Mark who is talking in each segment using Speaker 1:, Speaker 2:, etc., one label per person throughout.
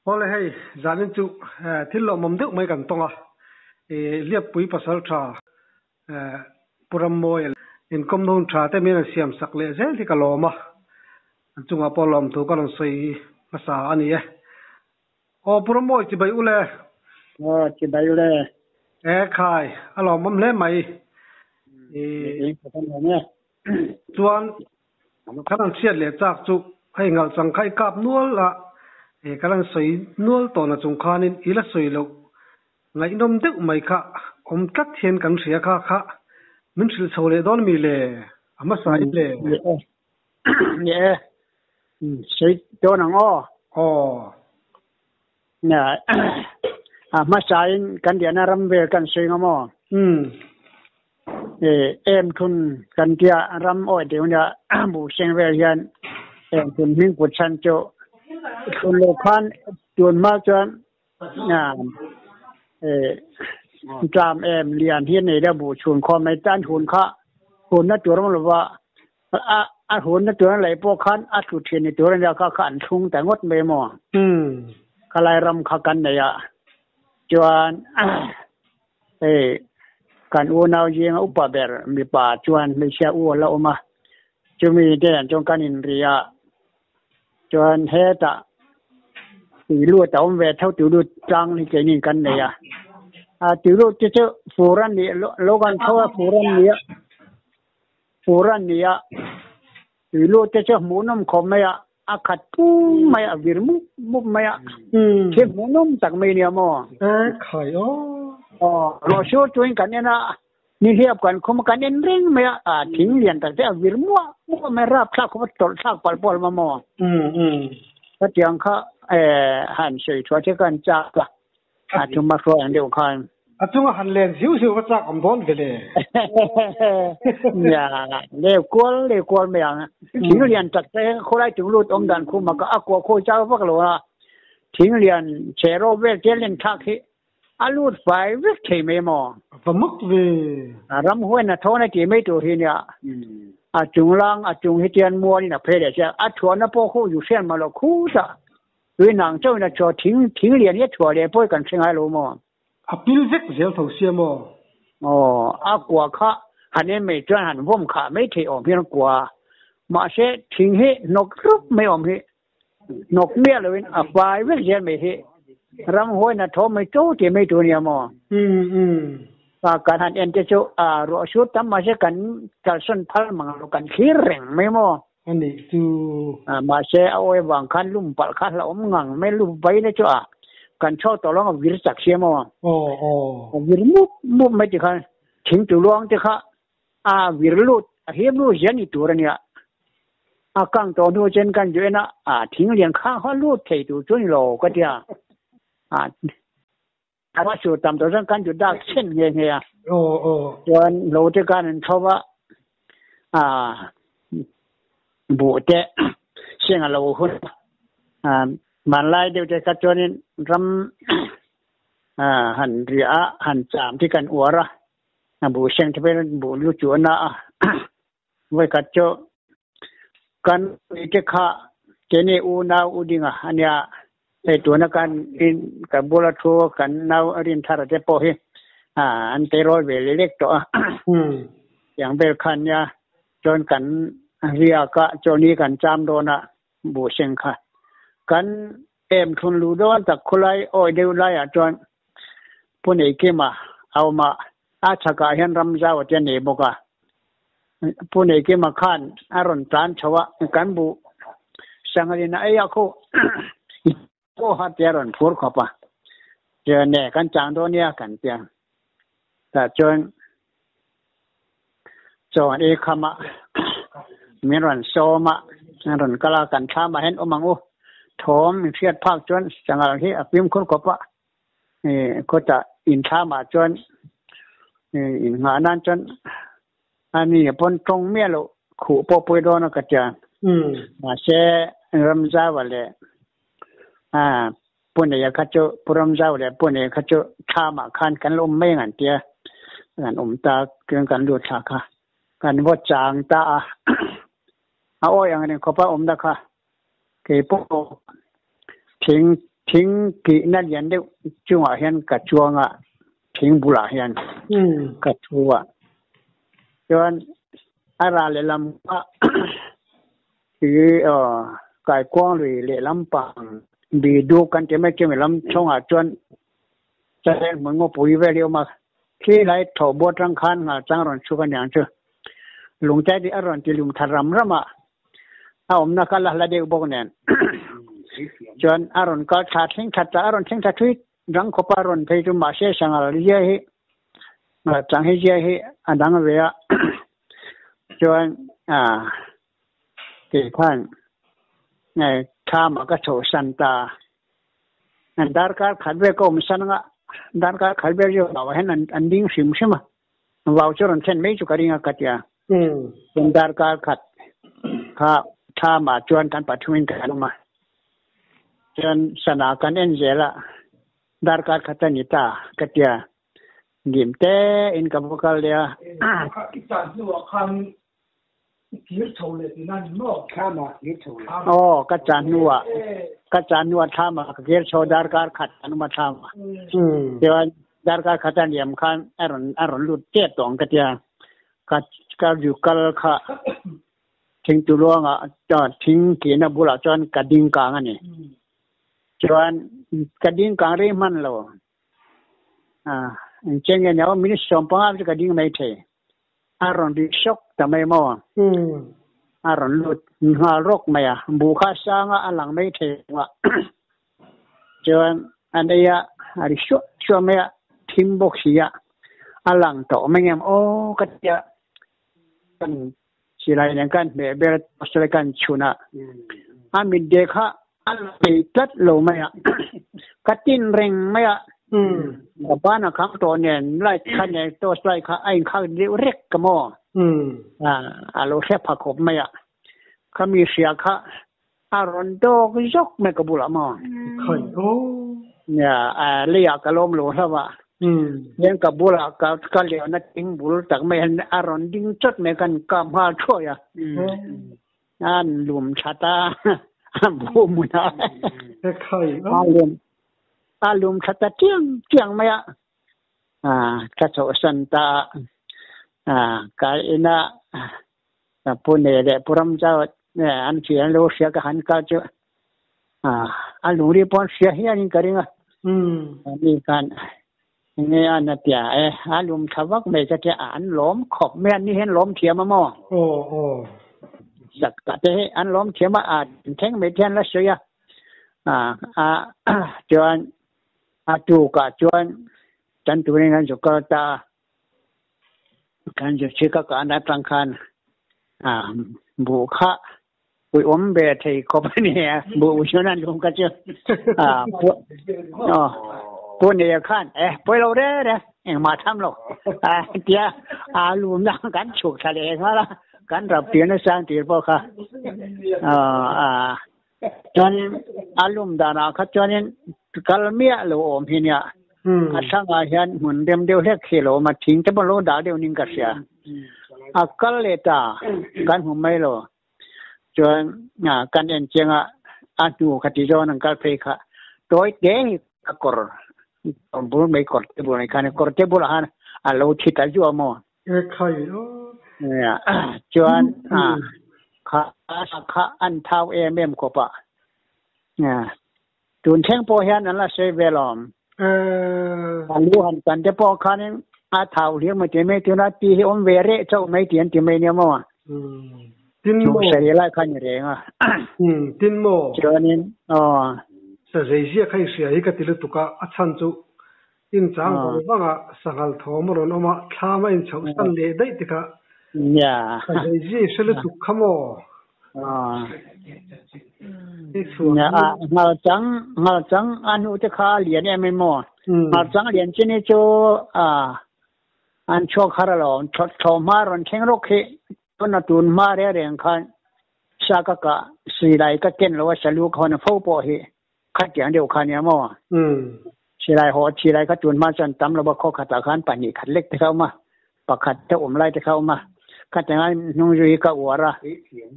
Speaker 1: Awle hei, zanin chu thil lawmawm deuh mai kan tawng a, Liappui Pasaltha Pu Rammawia inkawmna hun tha te min rawn siam sak leh zel hi ka lawm a, an chungah pawh lawmthu ka rawn sawi hmasa a ni e. Aw Pu Rammawi chibai u le.
Speaker 2: Aw chibai u le.
Speaker 1: E khai, a lawmawm hle mai. Chuan kan han hriat leh chak chu hei ngalh chang kha i kap nual a, kan han sawi nual tawh na chung khanin i la sawi loh ngaihnawm deuh mai kha awm tlat hian kan hria kha kha min hrilh chho leh dawn mi le? A hmasa in le.
Speaker 2: Ni e, sawi dawn ang aw.
Speaker 1: Aw.
Speaker 2: Nia, a hmasain kan diahna ram vel kan sawi ngam aw. E, em thun kan tia ram awi deuh nia bu seng vel hian em thun hming put chhan chu thun lo khan tun hma chuan e tlam em lian hi nei deuh bu chhun khawm mai tan hun kha hun na tur awm lova A a hunna tur a lei pawh khan a tlu thin ni tur a nia kha kha an thlung ta ngawt mai maw? Khalai ram kha kan nei a, chuan hei kan unau zinga upa ber mipa chuan hmeichhia u a la awm a, chumi te ah chuan kan inri a, chuan hetah tui lut a awm ve tho tui lut tlang hi keini kan nei a, a tui lut te chu fur a nih lo kan tho a fur a ni a. Fur a ni a, tui lut te chu hmuhnawm khawp mai a, a khat pum mai a, vir mup mup mai a, thil hmuhnawm tak mai nia maw?
Speaker 1: E khai aw.
Speaker 2: Aw, ruah sur chuin kan en a, nihliap kan khum a, kan en reng mai a, a thing lian tak te a vir muah muah mai, rap thlak khawp a tawlh thlak palh pawh a lo maw? Khatiang kha e han sawi thuah che khan chak a. A chunga hruai ang deuh khan.
Speaker 1: A chunga han len ziu ziu va chak awm dawn ve le.
Speaker 2: Nia, leu kual leu kual mai ang. Thing lian tak te khawlai chung lut awm dan khum a a kuah khawi chau vak lo a. Thing lian chhe ro vel te len thlak hi a lut fai vek thei mai maw.
Speaker 1: Va mak ve.
Speaker 2: A ram huain a thawn a tih mai tur hi nia. A chung lang a chung hi tian mualin a phei leh sia. A thuahna pawh khu zu hriat mah lo khutah. Tui nang chauhin a chhuah thing thing lian hi a chhuah leh pawh kan hre ngai lo maw?
Speaker 1: A pil vek zel tho sia maw?
Speaker 2: Aw, a kua kha han en mai chuan han vawm khah mai theih awm hian a kua a, mahse thing hi hnawk rup mai awm hi, hnawk miah loin a fai vek zel mai hi, ramhuai hna tho mai to tih mai tur nia maw? A kan han en te chu a ruah sur tam mahse kan kalsawn phal mang lo kan thlir reng mai maw?
Speaker 1: A nih chu.
Speaker 2: Mahse a awi avang khan lum palh kha hlauhawm ngang mai lu vai na chu a kan chhuak tawh lo ang a vir chak sia maw.
Speaker 1: Aw aw.
Speaker 2: A vir mup mup mai ti khan thing tu luang te kha a vir lut a him lut ziah ni tur a nia. A kang tawh hnu chen kan join a a thing lian kha kha lut thei tur chu a ni lo ka tia. A A sur tam tawh chuan kan ju dak chhen nghe nghe a.
Speaker 1: Aw aw.
Speaker 2: Chuan lo te khan an tho va, a buh te seng a lo hun a. A hmanlai deuh te kha chuanin ram a han riah a, han cham khi kan uar a, a buh seng te pawhin buh lu chu a na a. Vawikhat chu kan te kha keini unau u dinga a nia, hei tuna kan in ka bula thu kan nau Rinthara te pawh hi an tleirawl ve leh lek tawh a. Tiang vel khan nia chuan kan riak a, chawlhni kan cham dawn a buhseng kha kan em thun luh dawn tak khawlai awi deuh laiah chuan Pu Neikima a awm a, a chhakah hian Ramzau a tia nei bawk a. Pu Neikima khan a rawn tlan chho a, kan buh Sangalin a ei a khu pawh a tia rawn phur khawp a. Chuan ne kan chang dawn nia kan tia. Tah chuan chaw an ei kham a, min rawn sawm a, an rawn kal a, kan thlam ah hian awm ang u. Thawm min hriat phak chuan sangal hi a fimkhur khawp a. Khawtah inthlamah chuan innghah nan chuan a ni pawn tawng miah loh khuh pawh pawi dawn a ka tia. Mahse Ramzauva leh Pu Neia kha chu Pu Ramzauva leh Pu Neia kha chu thlamah khan kan lo awm mai ang an tia. Kan awm ta chuan kan lut thla kha kan vaw chang ta a. A awi ang reng khawpa awmna kha keipawh thing. Thing kihna lian deuh chungah hian ka chuang a, thing bulah hian ka thu a. Chuan a ral lehlam kha i kaikuang lui lehlam pang bi duk kan ti mai chumi lam chhawngah chuan chalen hmun ngawpui vel hi a awm a. Khi lai tho buat rang khan nghal chang rawn chhuk a niang chu. Lungchai tih a rawn ti lum thar ram ram a, a awmna kha la hla deuh bawk nen chuan a rawn kal thla thleng that ta, a rawn thleng thla thui rang khawp a rawn phei chu mahse sanghal zia hi nghal chang hi zia hi a dang ve a chuan ah tih khan thlamah ka chhoh san ta. Darkar khat vel ka awm san anga darkar khat vel chu vau ah hian an ding hrim hrim a, vau chu rawn thlen mai chu ka ring a ka ti a. Chuan darkar khat kha thlamah chuan kan pathumin kan awm a, chuan sana kan en zel a, darkar khat a ni ta ka ti a, dim te in ka va kal leh a.
Speaker 3: I chan hnuah khan I kir chho leh tihna ni maw?
Speaker 2: Thlam ah kir chho leh. Aw, ka chan hnuah, ka chan hnuah thlam ah ka kir chho darkar khat an awm a thlam ah. Chuan darkar khat a liam khan a rawn a rawn lut tep tawh ang ka tia. Ka ka zu kal kha thing tuluangah thing kihna bulah chuan ka ding kang a ni. Chuan ka ding kang rei hman lo. Engchen nge ni aw minute 15 chu ka ding mai thei. A rawn ri sawk ta mai maw? A rawn lut nghal rawk mai a, buh kha a sang a, a lang mai thei lo a. Chuan an ei a, a ri suah suah mai a, thim bawk si a, a lang tawh mai ngem aw ka ti a. Kan silai nen khan hmeh ber a, kan chhun a, a mitde kha A la thei tlat lo mai a, ka tin reng mai a, ka ban a khang tawh nen light kha nen torch light kha a inkhak deuh rek ka maw, a lo hre pha khawp mai a, khami hria kha a rawn dawk zawk mai ka bulah maw. Leiah ka lawm lo hlauh a, hian ka bulah ka lehna thing bul tak mai hian a rawn ding chawt mai kan kap nghal thuai a. An lum that a, a bu mun a. A lum a lum that ta chiang chiang mai a. Ka chhoh san ta a, ka ina ka pu ne leh pu ram chau an thian lo hria ka han kal chu a lungri pawh an hria hianin ka ring a. Ani khan Nge a na tia e, a lum tha vak mai ka tia, an lawm khawp mai a, ni hian lawm thiam a maw?
Speaker 1: Aw aw.
Speaker 2: Sak ta te hi an lawm thiam a, a thleng mai te hian la sawi a, a chuan a tukah chuan kan turin an zu kal ta a, kan zu chhik a kahna atang khan buh kha ui awm ve thei khawp a ni a, buh ui chuan an lung ka chu pu nei khan e pawi lo re re engmah tham lo tia a lum na kan chhuk thla leh nghal a kan rap tir nasa ang tir pawh kha chuanin a lum danah kha chuanin kal miah lo awm hi nia a thlangah hian hmun rem deuh hlek hi a lo awm a thing te pawh lo dah deuh ning ka hria a kal leh ta kan hmu mai lo chuan kan en chiang a a hnu kha ti zawn an kal phei kha tawi te hi ka kawr bul mai kawr te bul mai khan kawr te bulah khan a lo thi ta zuah maw chuan kha kha an thau em em khawp a Tun thleng pawh hian an la sawi ve lawm. A lu han kan te pawh khanin a thau hlir mai ti mai tuna ti hi awm ve reh chauh mai ti an ti mai nia maw.
Speaker 1: Tin maw.
Speaker 2: Chu sawi lai kha ni reng a.
Speaker 1: Tin maw.
Speaker 2: Chuanin aw.
Speaker 1: Sa zeiziah kha i hria hi ka ti lutuk a, a chhan chu inchang vang vang a sanghal thawm a rawn awm a, thlam a inchhoh san leh daih te kha. Sa zeiziah i hre lutuk kha maw.
Speaker 2: Ngalchang ngalchang a hnu te kha a lian em em maw? Ngalchang lian chin hi chu an chhuak har alawm. Thlawh hma rawn thleng rawk hi tuna tun hma reng reng khan sa ka kah silai ka ken lo a salu ka hawn fo pawh hi khatiang deuh kha nia maw? Silai haw silai kha tun hma chuan tam lova khaw khatah khan pahnih khat lek te kha a awm a, pakhat te awm lai te kha a awm a. Khatianga hnung zui ka uar a,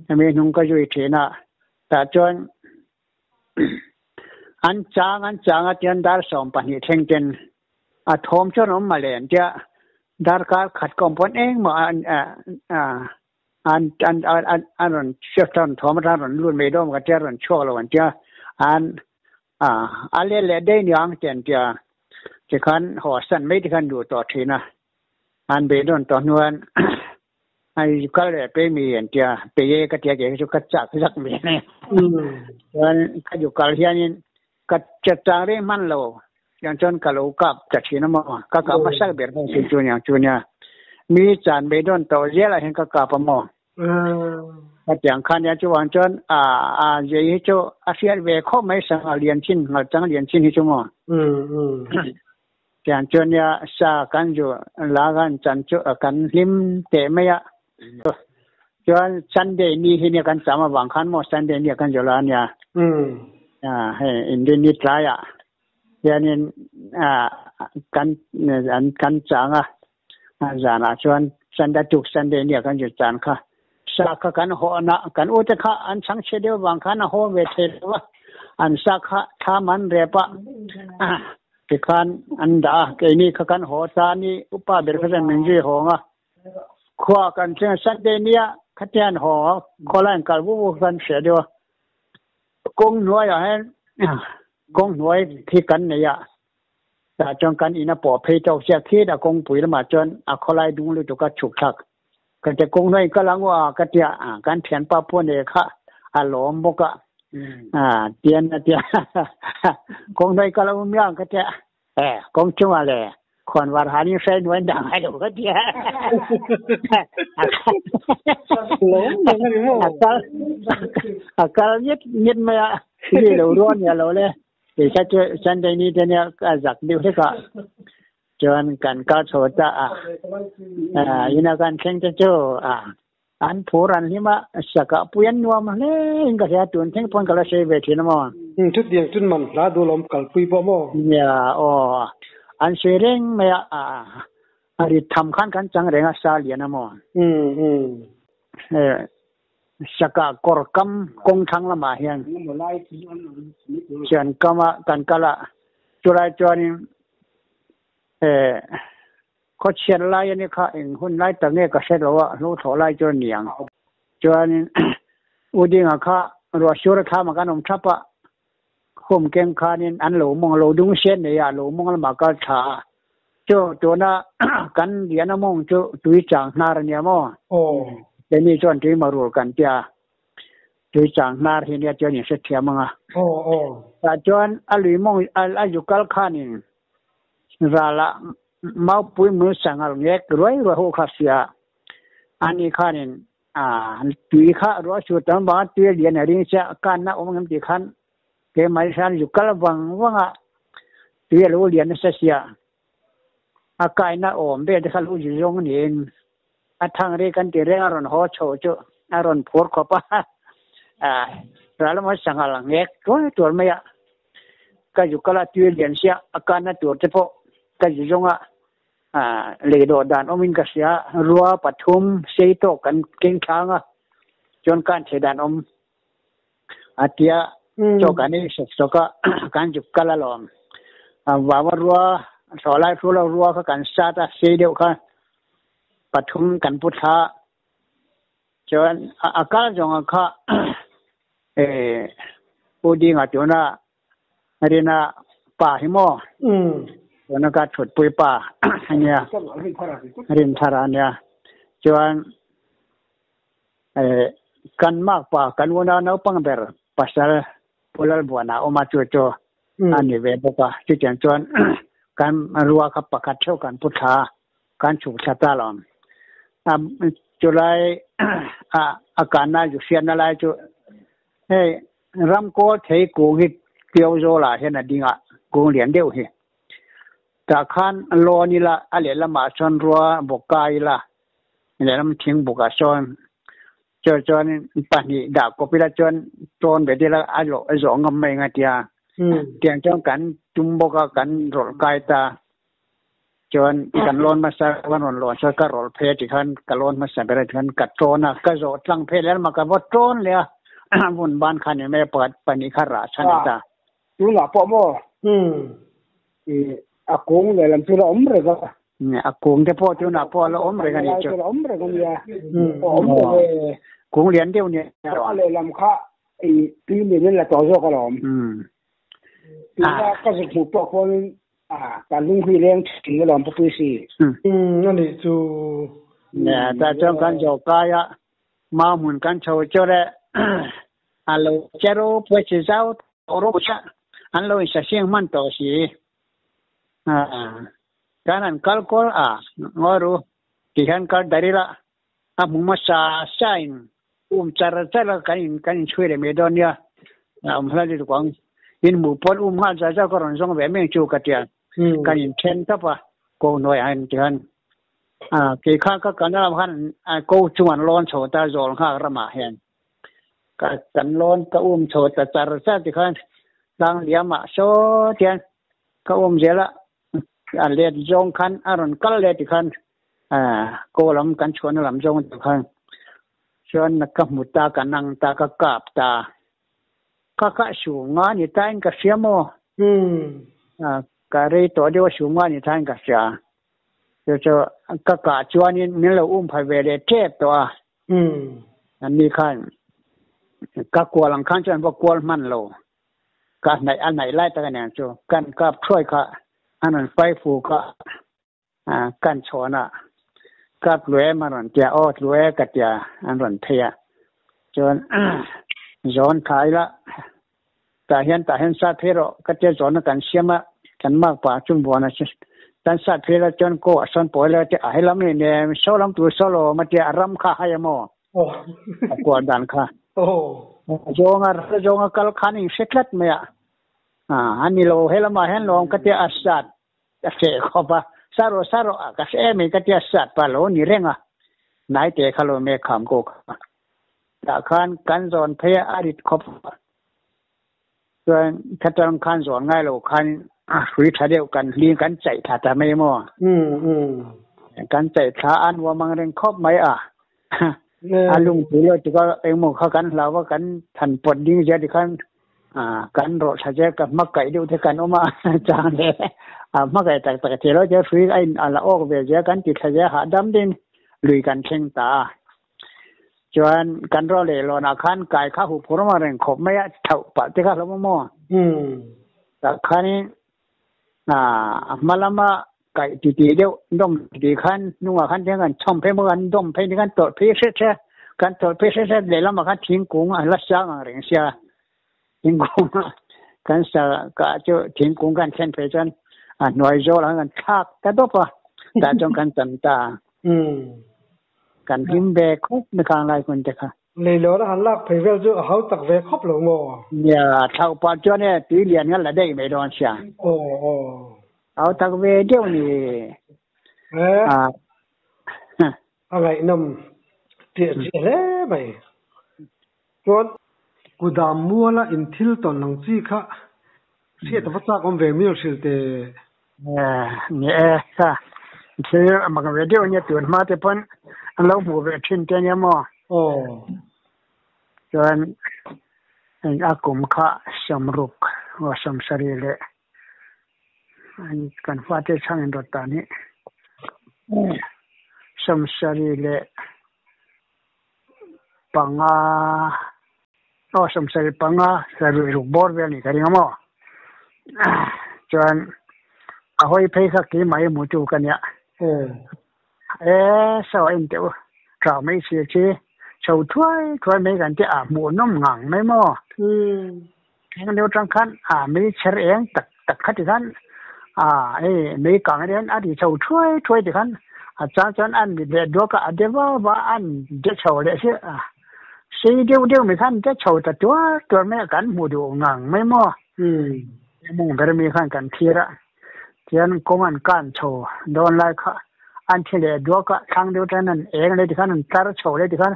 Speaker 2: hemi hnung ka zui thin a, tah chuan An chang an chang a tian dar 12 thleng ten a thawm chuan awm male an tia darkar khat ka awm pawn engmah an an an an an rawn hriat thawm atang rawn lut mai dawn ka tia rawn chhuak lo an tia an a let leh daih niang te an tia tikhan haw san mai te khan duh tawh thin a an beidawn tawh hnuan ai kal leh pe mi an tia pe ye ka tia ke chu ka chak zak mi ne chuan ka ju kal hianin ka chetang re man lo yang chuan ka lo kap ta thin a maw ka kap hmasak ber bawk si chu niang chu nia mi chan beidawn tawh zela hian ka kap a maw ka tiang khan nia chuan chuan a a je hi chu a hriat ve khawp mai sangha lian chin ngal chang lian chin hi chu maw Tiang chuan nia sa kan zu la kan chan chu kan hlim teh mai a. Chuan Sunday ni hi nia kan cham avang khan maw Sunday nia kan zu la ania. Hei Inrinni tlaiah hianin kan kan chang a, zanah chuan Sunday tuk Sunday nia kan zu chan kha sa kha kan hawhna kan ute kha an chhangchhe deuh vang khan a haw ve thei lo a, an sa kha thlam an rep a. Tikhan an dah a, keini kha kan haw ta ni upa ber kha chuan min zui hawng a, khua kan thleng a, Sunday nia khatiang an haw a, khawlai an kal vuk vuk khan hria deuh a, kawng hnuaiah hian kawng hnuai khi kan nei a, tah chuan kan in a pawh phei tawk chiah khit a kawngpui lamah chuan a khawlai dung lutuk a chhuk thlak Ka ti kawng hnuai kal ang aw ka tia kan thianpa pawh nei kha a lawm bawk a tian a tia kawng hnuai kal ang miang ka tia e kawng chungah le khawnvar hanin hrai hnuai dang ngai lo ka tia a kal ngit ngit mai a ni lo ruan ya lo le kei chu Sunday ni te nia a zak deuh hlek a. Chuan kan kal chho ta a, ina kan thleng te chu a an phur an hlim a, sakah pui an nuam hle in ka hria tun thleng pawn ka la sawi ve thin a maw.
Speaker 1: Chutiang chun man hla duh lawm kalpui pawh maw?
Speaker 2: Nia aw, an sawi reng mai a, a rit tham khan kan chang reng a sa lian a maw. Sakah kawr kam kawng thlang lamah hian thian kama kan kal a, chulai chuanin khaw chhiat lai a ni kha eng hun lai tak nge ka hre lo a, hlu thlawh lai chu a ni ang. Chuanin U Dinga kha ruah sur a thlam ah kan awm thap a, home keng khanin an lo mawng lo dung sen nei a, lo mawng lamah kal thla a, chu tuna kan lian a mawng chu tui chang hnar a nia maw? Keini chuan tui marul kan tia, tui chang hnar hi nia chuan in hrethiam ang a. Tah chuan a lui mawng a zu kal khanin ralah maupui mul sanghal ngek ruai ruai ho kha sia, ani khanin tui kha ruah sur tam vanga tui a lian a ring chiah kanna awm ang em tih khan keimah hian zu kal vang vang a tui a lo lian nasa sia a kaina awm vel te kha lo zu zawng niin a thang ri kan ti reng a rawn haw chho chu a rawn phur khawp a ral lamah sanghal ngek tual tual mai a ka zu kal a tui a lian sia a kanna tur te pawh ka zu zawng a Lei dawh dan awmin ka hria, rua pathum sei tawk kan keng thlang a, chuan kan thei dan awm a tia chaw kan ei sawk sawk a, kan zuk kal alawm. Vawa rua thlawh lai hru lo rua kha kan sat a, sei deuh kha pathum kan pu thla a, chuan a kal zawng kha U Dinga tuna Rina pa hi maw? Tuna ka thutpui pa ania, Rinthara ania. Chuan kan mak pa, kan unau naupang ber pasal Pu Lalbuana a awm a, chu chu a ni ve bawk a. Chutiang chuan kan rua kha pakhat theuh kan pu thla a, kan chhuk thla ta lo. Chulai a kanna zu hriatna lai chu hei Ram kawl thei kung hi Tio zawlah hian a ding a, kung lian deuh hi. Tah khan lawn ila, a lehlamah sawn rua bawk kai ila, lehlam thing bukah sawn chu chuan pahnih dah kawp ila chuan tawn ve deuh ila a lawh a zawh ngam mai ang a tia. Tiang chuan kan tum bawk a, kan rawlh kai ta. Chuan kan lawn hmasa kan rawn lawn sawn ka rawlh phei a ti khan ka lawn hmasa ber a ti khan ka tawn a, ka zawh tlang phei leh a, ka va tawn leh a, vun ban khan eng mai pakhat pahnih kha rah chhan a ta.
Speaker 4: Tunah pawh maw? I a kung lehlam chu la awm reng a.
Speaker 2: A kung te pawh tunah pawh a la awm reng a nih chu.
Speaker 4: La awm reng a nia. Awm reng e.
Speaker 2: Kung lian deuh nia.
Speaker 4: A lehlam kha i tui lian in la tawh zawk alawm. Tuna ka zuk hmuh pawh khuanin a ka lung hi leng thin alawm pu Puisi.
Speaker 1: A nih chu.
Speaker 2: Nia, tah chuan kan zawh kai a, mau hmun kan chho chu le a lo che ropui chi zau tawh ropui a, an lo insa sing hman tawh si. Kan han kal kual a, ngawi ru, tihian kal dar ila, a hmu hmasa sa in um char char a kan in kan inchhui leh mai dawn nia, a awm hla lutuk ang. In hmuh pawn um nghal zar zar ka rawn zawng ve mai ang chu ka tia, kan inthen tawp a, ko hnuaiah hian tihian A, kei kha ka kalna lamah khan ko chung an lawn chho ta zawl nghak ramah hian ka kan lawn ka um chho ta char char tikhan tlang liamah saw tian ka um zel a, a let zawng khan a rawn kal leh tikhan ko lam kan chhuahna lam zawng tikhan chuan ka hmu ta ka nang ta ka kap ta ka kah su nga ni tain ka hria maw? Ka rei tawh deuh a su nga ni tain ka hria. Chu chu ka kah chuanin min lo um phal ve leh tep tawh a. Anni khan ka kual ang khan chuan va kual hman lo. Ka hnaih a hnaih lai tak a niang chu. Kan kap thuai kha an rawn fai fu kha kan chhawn a. Kap tlu em a rawn tia, aw tlu e ka tia an rawn phei a. Chuan zawn tha ila Tah hian tah hian sat phei rawh ka tia zawhna kan siam a, kan mark pah chu buan a kan sat phei la chuan kaw a sawn pawi la tia a helam hi nen saw lam tur saw lo awm a tia a ram kha hai a maw a kuah dan kha zawnga zawnga kal khan in hre tlat mai a a ni lo helamah hian lo awm ka tia a sat a hreh khawp a sa rawh sa rawh ka hre em mai ka tia sat pah lo ni reng a hnai te kha lo me kham ko kha tah khan kan zawn phei a a rit khawp a chuan khatang khan zawn ngai lo khan a hrui tha deuh kan hling kan chaih thla ta mai maw kan chaih thla a nuam ang reng khawp mai a a lungpui lo tika engmaw kha kan hlau a kan than pawt ding zia tikhan kan rawh tha che ka hma kaih deuh te kan awm a chang le a hma kaih tak tak thei lo che hrui a in a la awk ve zia kan ti thla zia hahdam ding lui kan thleng ta a Chuan kan ro leh lawnah khan kai kha huh phur ang reng khawp mai a, thlauh pah te kha hlawm a maw? Tah khanin a hma lama kaih titi deuh dawm titi khan hnungah khan tiang kan chhawm phei maw kan dawm phei ni khan tawlh phei hret hret a, kan tawlh phei hret hret lehlamah khan thingkung a la sang ang reng sia, thingkung kan sa kah chu thingkung kan thlen phei chuan a hnuai zawlah khan kan thlak ta dawp a, tah chuan kan chan ta. Kan hlim ve khawp mai khang lai hun te kha.
Speaker 1: Leilawn a han lak phei vel chu a hau tak ve khawp lo maw?
Speaker 2: Nia, thlauh pah chuan e tui lian kha la daih mai dawn sia.
Speaker 1: Aw aw.
Speaker 2: Hau tak ve deuh ni.
Speaker 1: E. A ngaihnawm chiah chiah hle mai. Chuan kudam muala in thil tawn ang chi kha hriat a va chak awm ve mial hrilh teh.
Speaker 2: Ni e, kha thil a mak ve deuh ania tun hma te pawn an lo hmuh ve thin te ania maw?
Speaker 1: Aw.
Speaker 2: Chuan a kum kha sawmruk aw sawmsarih leh kan fate chhang in rawt tan hi sawmsarih leh panga aw sawmsarih panga sarih ruk bawr vel anih ka ring a maw chuan a hawi phei kha keimah hi hmuh tu ka nia e saw a en teh u thau mai si chi chho thuai thuai mai kan tih a hmuh nawm ngang mai maw eng deuh atang khan a mei chher eng tak tak kha ti khan a hei mei kang ah hian a ri chho thuai thuai ti khan a chang chuan an mit leh duak a a de va va an de chho leh si a sei deuh deuh mai khan de chho ta tuar tuar mai a kan hmuh duh ngang mai maw mawng ber mi khan kan thlir a tichuan kawng an kan chho dawn lai kha an thi leh duak a thlang deuh tan an eng leh ti khan an tlar chho leh ti khan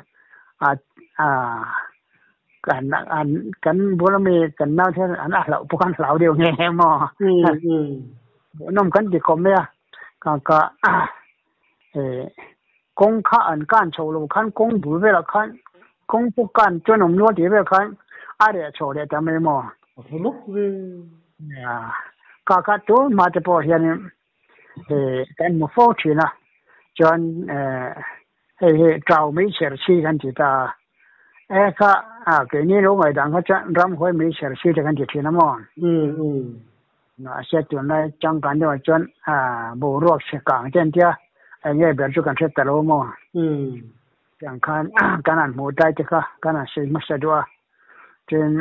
Speaker 2: a a. Kan an kan bula mi kan nau te hian an a hlauh pawh khan hlau deuh nghe nghe maw. Hmuhnawm kan ti khawp mai a, ka ka kawng kha an kan chho lo khan kawng bul velah khan kawng pawh kan chuan awm nual tih vel khan a reh chho leh ta mai maw.
Speaker 1: A tha lawk ve.
Speaker 2: Ka kha tu ma te pawh hianin kan hmu fo thin a, chuan hei hi ṭau meichher chhi kan ti ta a, e kha keini lo ngaihdan kha chuan ramhuai meichher chhi te kan ti thin a maw? Mahse tunlai changkan deuhah chuan boruak chhe kang te an tia, eng nge ber chu kan hre ta lo maw? Tiang khan kan han hmuh dai te kha kan han sawi hmasa duh a, tin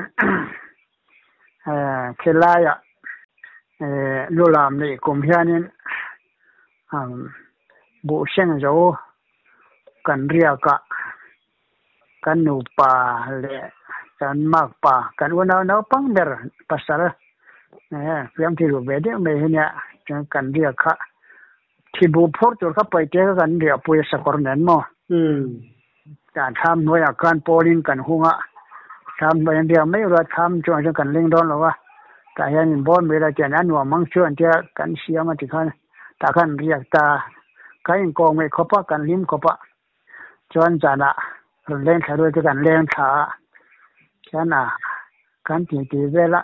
Speaker 2: khilaiah lu lam neih kum hianin buhseng zo kan riak a, kan nupa leh kan makpa kan unau naupang ber pasal fiamthu duh ve deuh mai hi nia chuan kan riak kha Thibu phur tur kha paite kha kan riahpui a sakawr nen maw? Tan thlam hnuaiah khan pawlin kan hung a, thlam hnuai an riak mai ula thlam chungah chuan kan leng dawn lo a, tah hian in bawn mai la tian a nuam ang chu an tia kan siam a tikhan tah khan riak ta kan inkawm ngaih khawp a, kan hlim khawp a, chuan zanah rawn leng thla rual chu kan leng thla a, khian a kan ti ti vel a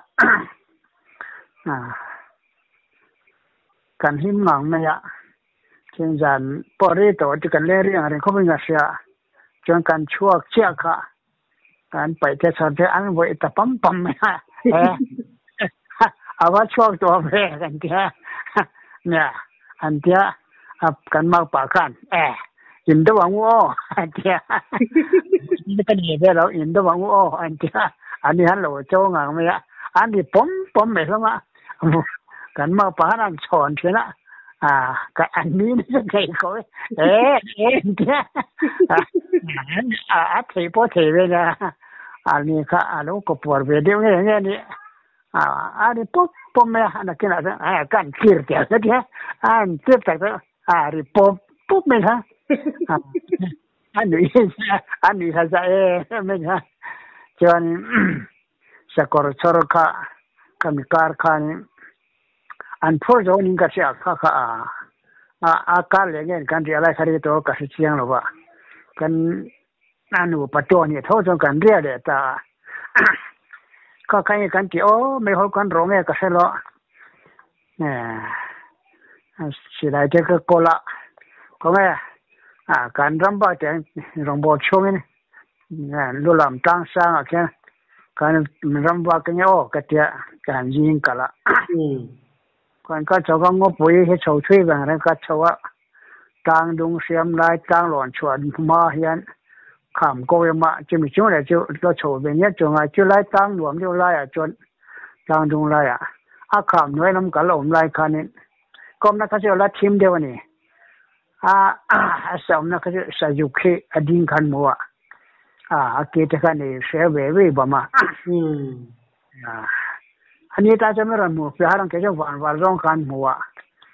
Speaker 2: Kan hlim ngang mai a, chuan zan pawh rei tawh chu kan leng riang ang reng khawp in ka hria a, chuan kan chhuak chiah kha kan paih te chhar te an vawih ta pam pam mai a, he a va chhuak tawh ve kan ti a, nia an tia a kan makpa khan e in deuh ang u aw an ti a, ka ni ve lo in deuh ang u aw an ti a, an ni han lo cho ngang mai a, an ri pawm pawm mai hlawm a. Kan makpa khan an chhawn thin a, ka an ni nasa thei ko e, e e an ti a, a thei pawh thei ve nia, a ni kha a lo kaw puar ve deuh nge nge a ni, a ri pawp pawp mai a, nakinah chuan a kan tir tel ka ti a, a han tir tak tak a ri pawp pawp mai kha, a nuih a nuih kha za em em a chuan Sakawr chawr kha ka mi kar khanin an phur zo ning ka hria kha kha a a kar leh nge kan riah lai kha ri tawh ka hre chiang lo va kan a nupa tawh nih tho chuan kan riah leh ta a kha kha nge kan tih aw meihawl kan rawh nge ka hre lo silai te ka kawl a khawnge a kan ram bak te rawngbawl chhungin Lu lam tlang sangah khian kan ram vak nge aw ka tia ka han zing kalh a. Kan ka chho ka ngawpui hi chho thui vang reng ka chho a, tlang dung hriam lai tlang lawn chhuah hma hian kham ko ema chumi chung leh chu lo chho ve ngiat chu ngai chu lai tlang nuam deuh laiah chuan tlang dung laiah a kham hnuai lam kal awm lai khanin kawmna kha chu a la thim deuh a ni. A a sawmna kha chu sazuk hi a ding khan hmu a, a ke te khan i hre ve ve bawm a. A ni ta chuan rawn hmu fiah rang ke chu van var zawng khan hmu a,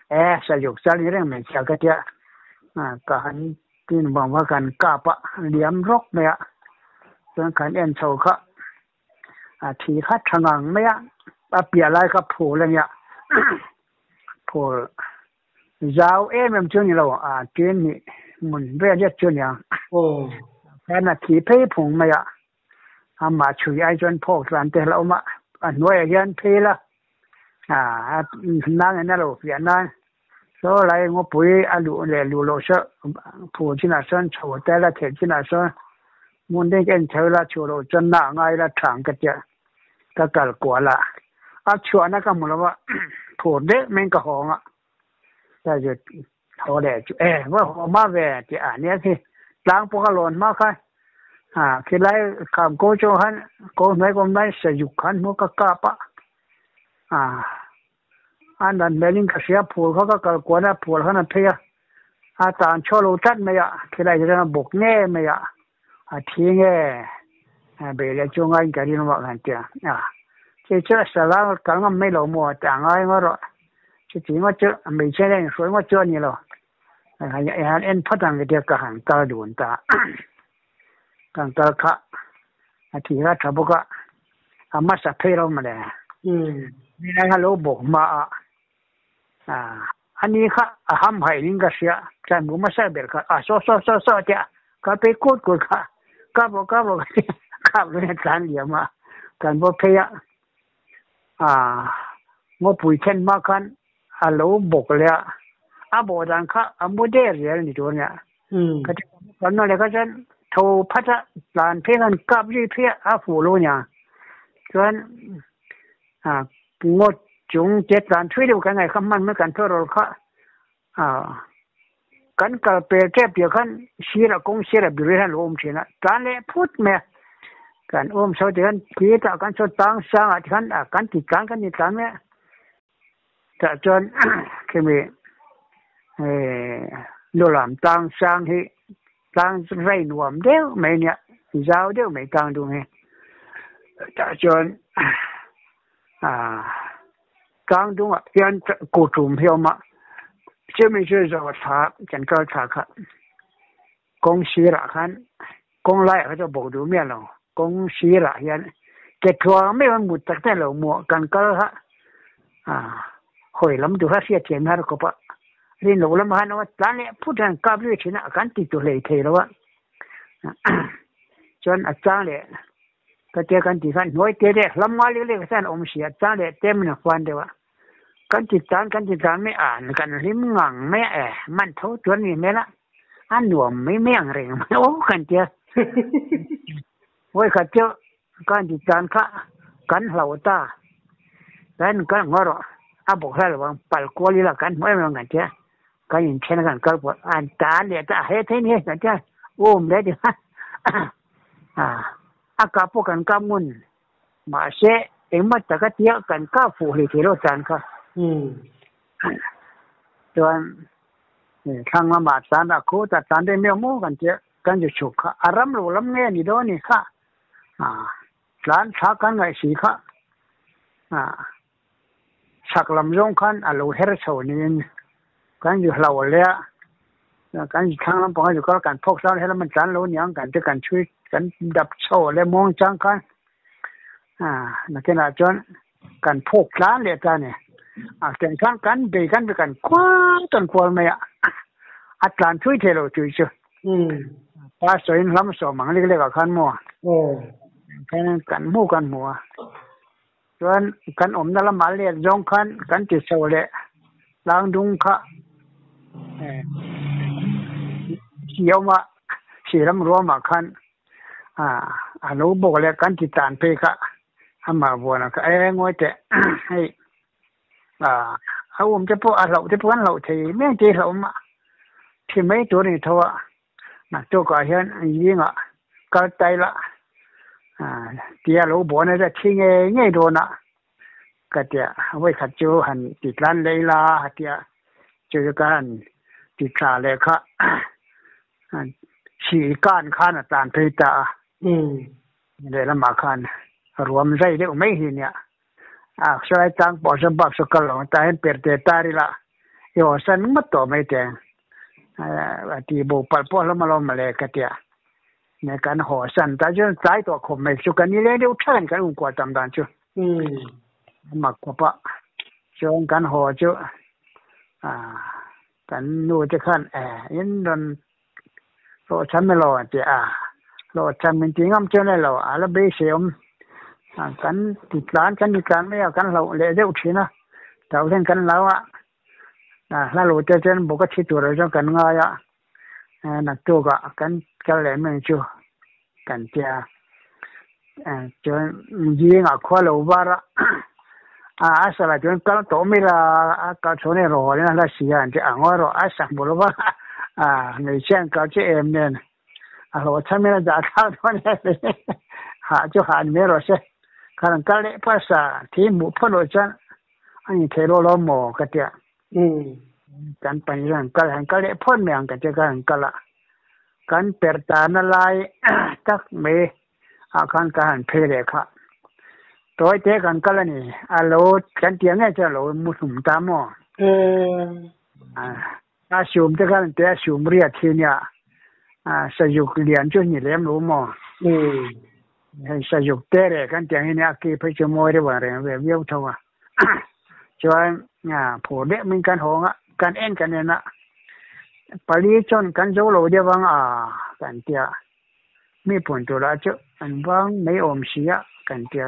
Speaker 2: e sazuk chal ni reng mai chhiah ka tia ka han tin bawm kha kan kap a, liam rawk mai a, chuan kan en chho kha a thi kha tha ngang mai a, a piah lai kha phul a nia, phul. Zau em em chu ni lo, a tin nih hmun vel zet chu nia. Khan a thi phei phung mai a, amah chhui ai chuan phawk tlan te hlauh awm a, a hnuaiah hian phei la, a nang in a lo fiah nan saw lai ngawpui a luh leh luh loh saw phul chinah sawn chho te la theih chinah sawn hmun deng ka en chho ila chhuah loh chuan na a ngai ila thang ka tia. Ka kal kual a, a chhuahna ka hmu lo a, phur deuh maiin ka hawng a, ka zut haw leh chu e va haw hma ve tih a nia khi tlang pawh ka lawn hma kha a khilai kham ko chu khan ko hnuai ka awm lai sazuk khan hmu ka kap a, a a nan hmelin ka hria phur kha ka kal kual a phur khan a phei a, a tan chhuah lo tlat mai a, khilai chu chuan a bawk nge mai a. A thi nge bei leh chu ngaiin ka rin vak han tia a chu chu a sala kal ngam mai lo maw tah ngai ngawt rawh chuti ngawt chu hmeichhia hian inhruai ngawt chu a ni lo i han en phawt ang tia ka han kal dun ta kan kal kha a thi kha tha bawk a a hmasa phei lo mawle nilai kha lo bawk hma a A ni kha a ham haih in ka hria, tlan bu hmasa ber kha a saw saw saw saw tia ka phei kut kut kha kap rawh kap rawh ka tia kap lui a tlan liam a, kan va phei a, aah. Ngawpui thlen hma khan a lo bawk leh a, a bawh dan kha a mu der zel ni tur a nia. Ka ti kan nawlh leh kha chuan tho phat a tlan phei khan kap zui phei a, a fuh lo nia. Chuan ngaw chung te tlan thui deuh kan ngaih kha hman mai kan tawrawl kha kan kal pel tep tih ah khan sirah kawng sirah biri hian a lo awm thin a, tlan leh phut mai a, kan awm chho tih khan tih kan saw tang sang ah tikhan kan ti tlan kan ti tlan mai a, tah chuan khimi lulam tlang sang hi tlang rei nuam deuh mai ania zau deuh mai tlang dung hi tah chuan Tlang dungah hian kuhtum hi a awm a, chumi chu zawh thla kan kal thla kha kawng sirah khan kawng laiah kha chu a bawk duh miah lo, kawng sirah hian ke thuang meuh an mut tak tak lo maw kan kal kha hawi lam duh kha hriatthiam har khawp a, rin loh lamah khan a tlan leh phut hian kap zui thin a, kan ti tu hlei thei lo a, chuan a chang leh. Ka tia kan tih khan hnuai te leh hlam ngai lek lek hian a awm si a, chang leh te min a huan deuh a. Kan ti tan kan ti tan mai a, kan hlim ngang mai a e, man tho tur a ni hmel a, a nuam mai mai ang reng mai aw kan tia. Vawikhat chu kan ti tan kha kan hlau ta, kan kan ngaw rawh a bawk hlai lo ang pal kual ila kan hmu em em ang kan tia, kan inthen a kan kal pawh an tan leh ta a he thei ni kan tia um leh ti kha. A kah pawh kan kap ngun mahse engmah taka tia kan kap fuh hlei thei lo tan kha chuan thlang lamah tlan a khu ta tlan daih mai maw kan tia kan zu chhuk kha a ram lo lam nge ni dawn ni kha tlan thla kan ngaih si kha chhak lam zawng khan a lo her chho niin kan zu hlau leh a, kan zu thlang lampang a zu kal kan phawk tlang helam an tlan lo aniang kan te kan chhui kan dap chho leh muang chang khan nakinah chuan kan phawk tlan leh ta a ni a tiang khan kan bei kan bei kan kual kan kual mai a a tlan thui thei lo tui chu pastor in hlam sawm ang lek lek ah khan maw kan hmu kan hmu a. Chuan kan awmna lamah let zawng khan kan ti chho leh tlang dung kha si a awm a, si ram ruamah khan a lo bawk leh kan ti tan phei kha amah vuanah kha e ngawi teh hei a awm te pawh a hlauh te pawh an hlauh thei mai ang tih hlauh awm a, thi mai tur a ni tho a. Naktukah hian zingah kal ta ila tia lo buan a thi ngei ngei dawn a ka tia vawikhat chu han ti tlan leh ila a tia chu chu ka han ti tha leh kha sih kan khan a tlan phei ta a lehlamah khan ruam zai deuh mai hi nia a sawi tlang pawh saw bak saw kal lo tah hian per te tar ila i haw san ngawt tawh mai teh ang a ti bo palh pawh hlawm alawm mawle ka tia ne kan haw san ta chuan tlai tawh khawp mai chu kan ni leng deuh tha kan kan unkual tam dan chu a mak khawp a chuan kan haw chu kan nu te khan in rawn Hlawhchham elo a ti a, hlawhchham min ti ngam chuan elo a la beisei awm. Kan ti tlan kan ti tlan mai a, kan hlauh leh deuh thin a, tah hian kan hlau a, hla lo te chuan bawk a thi tur ah chuan kan ngai a, naktuk ah kan kal leh mai ang chu kan ti a, chuan zingah khua lo var a, a salah chuan kal tawh mai la a kal chhuah nen rawh in a hla si a an ti a ngawi rawh a sak bul va hmeichhia an kal chiah em nen a hlawh chham in a dah thlak dawn em hah chu hah ni mai rawh se khan an kal leh phasa thi hmuh phawt loh chuan a ni thei lo lo maw ka tia kan pahnih chuan an kal han kal leh phawt mai ang ka tia khan an kal a kan perh tana lai tak mai ah khan ka han phei leh kha tawi te kan kal a ni a lo kan tih ang nge chuan a lo mu hlum ta maw a sum te khan te a sum riat hi nia a sazuk lian chu ni lem lo maw hei sazuk te reh kan tih ang hi nia a ki phei chu mawi deuh ang reng ve viau tho a chuan phur deuh min kan hawng a kan en kan en a pali chuan kan zo lo deuh ang a kan tia. Mi pun tur lah chu an vang mai awm si a kan tia.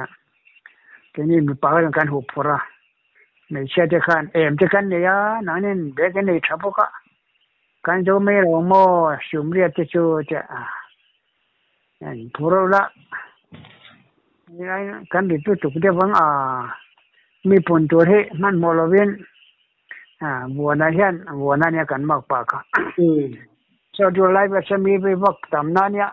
Speaker 2: Keini mipa kha chuan kan huh phurh a. Hmeichhia te khan em te kan nei a, nangnin bag an nei tha bawk a, kan zo mai lo maw Sumriat te chu tia an phur lo la, kan rit lutuk deuh ang a, mi pun tur hi hmanhmawh lovin Vuana hian Vuana nia kan mak pah kha. Chaw dur lai vel chuan mi vei vak tam na nia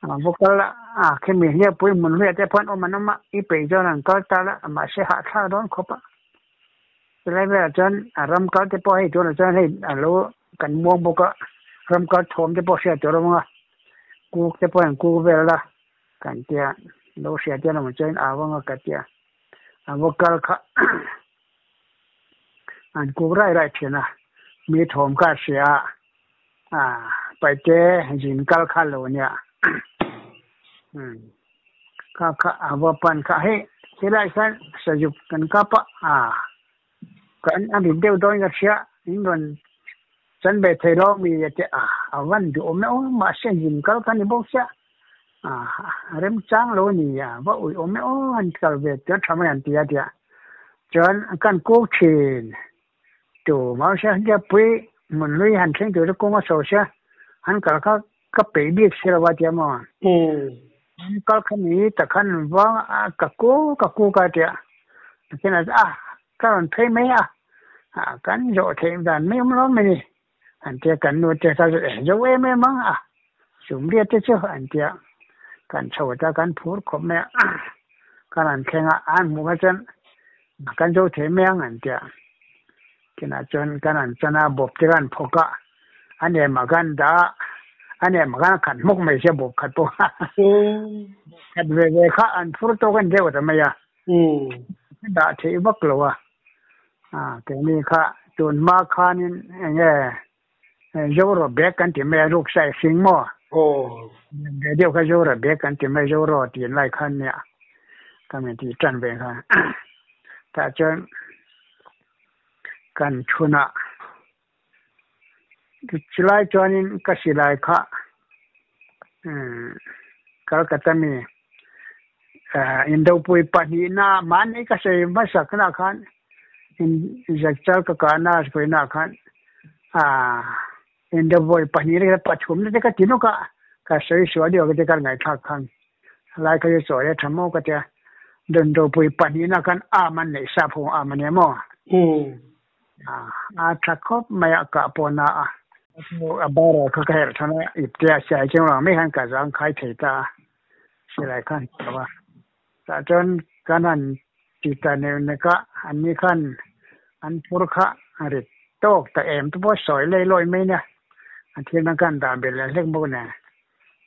Speaker 2: va kal a khemi hliapui hmun hluiah te pawh an awm an awm a, i peih chuan an kal ta la mahse hahthlak dawn khawp a. Chulai velah chuan a ram kal te pawh hei tunah chuan hei a lo kan muang bawk a, ram kal thawm te pawh hriat tur a awm ang a, kuk te pawh an kuk vel a kan tia lo hriat hian awm chuan au ang a ka tia a va kal kha. An kuk rai rai thin a, mi thawm kha a hria a, Paihte zin kal kha lo nia. Kha kha a va pan kha hei helai hian sazuk kan kap a, kan a rit deuh dawn ka hria, in rawn chan ve thei lo mi te a, a van duhawm e aw, mahse zin kal kha ni bawk sia, remchang lo a ni a, va uiawm e aw an kal ve tih a tha mai an ti a tia. Chuan kan kuk thin tu mahse Hliappui hmunhlui han thleng tur chu kawng a sawi sia, an kal kha ka peih bik si lo a tia maw. An kal kha ni tak khan vang a ka kuk ka kuk a tia, tichuan a ka rawn phei mai a, kan zawh theih dan mai awm lo mai ni. An tia kan nu te kha chu eh zo em em ang a, Sumriat te chu an tia kan chho ta kan phur khawp mai a, kan han thleng a, an hmuh kha chuan kan zo thei mai ang an tia, kinah chuan kan han chan a, bawp te khan phawk a, a nemah khan dah a, a nemah khan a khat hmawk mai sia bawp khat pawh kha khat ve ve kha an phur tawk a ni deuh ta mai a. Dah theih vak lo a, keini kha tun hma khanin eng nge Zoro bag kan ti mai a, ruksaih hring maw? Ve deuh kha Zoro bag kan ti mai, Zoro tih lai khan nia ka min tih tan ve kha. Tah chuan kan thunah chulai chuanin ka silai kha Calcutta mi Indopui pahnihna mahni ka sawi hmasak na khan Zakchal ka kahna sawina khan Indopui pahnihna pathumna te ka ti nawk a, ka sawi sual deuh te ka ngaihthlak khan lai kha chu chawi a tha maw ka tia Indopui pahnihna khan arm an neih sap ho arm a nia maw. A tha khawp mai a kah pawh na a. A barah kha ka herh than a, ipte a siai chiang lo ang mai khan ka zang khai thei ta a, silai khan hmu lo a. Tah chuan kan han ti ta neuh nek a, anni khan an phur kha a rit tawk ta em te pawh sawi lei lawi mai nia, a thil dang khan dah belh leh hlek bawk nen.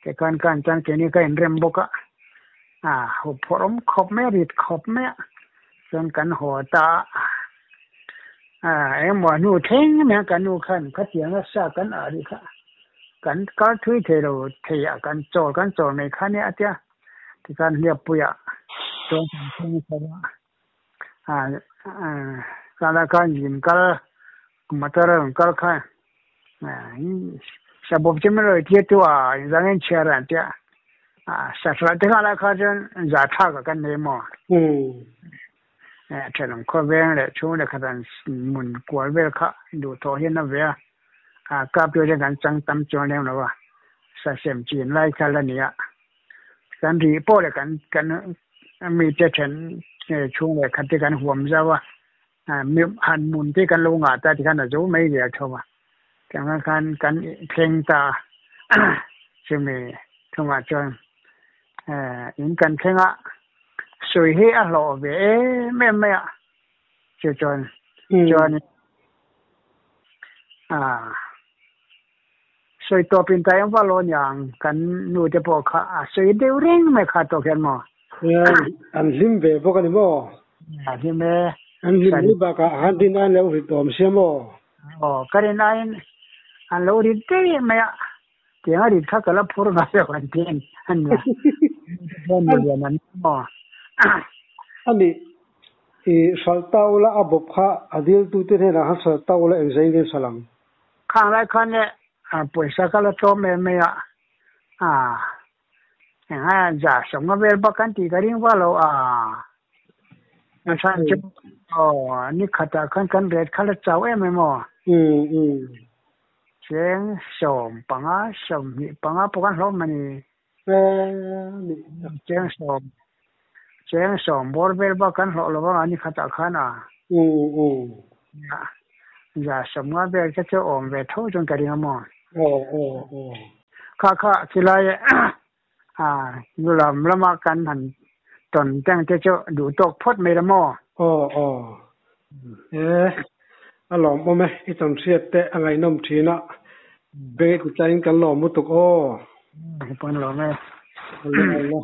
Speaker 2: Tikhan khan chuan keini ka inrem bawk a, a huphurh awm khawp mai a, rit khawp mai a, chuan kan haw ta a, a engemaw hnu thleng mai a ka nu khan khatiang a sa kan ah rih kha kan kal thui thei lo thei a kan chawl kan chawl mai kha nia a tia, tikhan hliappuiah chuan kan thleng chho a, a kala khan zin kal motor a rawn kal kha sabawp chu min rawn tir tu a inzangin chhiar an tia sahra te kha lai kha chuan za thlak a kan nei maw thenawm khawveng leh chhung leh khat an mun kual vel kha duhthawh hian a ve a kap tu hian kan chang tam chuang lem lo a sasem chin lai kha la ni a kan rih pawh leh kan kan mite then chhung leh khat te kan huam zau a. Han mun te kan lo ngah ta tikhan a zo mai zel tho a, tiang khan kan thleng ta a, chumi thungah chuan in kan thleng a, sawi hi a hlawh ve em em mai a, chu chuan chuan sawi tawp in ta eng vak lo aniang kan nu te pawh kha a sawi deuh reng mai kha tawk hian maw.
Speaker 1: An hlim ve bawk a ni maw?
Speaker 2: A hlim e.
Speaker 1: An hlim mai bakah han rin aiin lo rit awm sia maw?
Speaker 2: Aw, ka rin aiin an lo rit daih mai a, tiang a rit kha ka la phur ngai lo an ti a nia. Lian an ni maw?
Speaker 1: A nih, i hralh ta ula a bawp kha a diltute hnenah khan hralh ta ula engzai in hralh ang?
Speaker 2: Khang lai khan le pawisa ka la tlawm em mai a, eng a za sawmnga vel bak kan tih ka ring vak lo a. A chhan chu aw ni khatah khan kan ret kha la chau em em aw. Cheng 15, 25 pawh kan hlawm a ni. Cheng sawm cheng sawm bawr vel bak kan hlawh lo vang a ni khatah khan a. 150 vel te chu awm ve tho chuan ka ring a maw. Kha kha chilai a lam lama kan han tawn teng te chu duh tawk phawt mai la maw.
Speaker 1: Aw aw e a lawm awm e i tawn hriat te a ngaihnawm thin a beng i titlaiin kan lawm lutuk aw.
Speaker 2: Kan lawm e.
Speaker 1: Awle awle.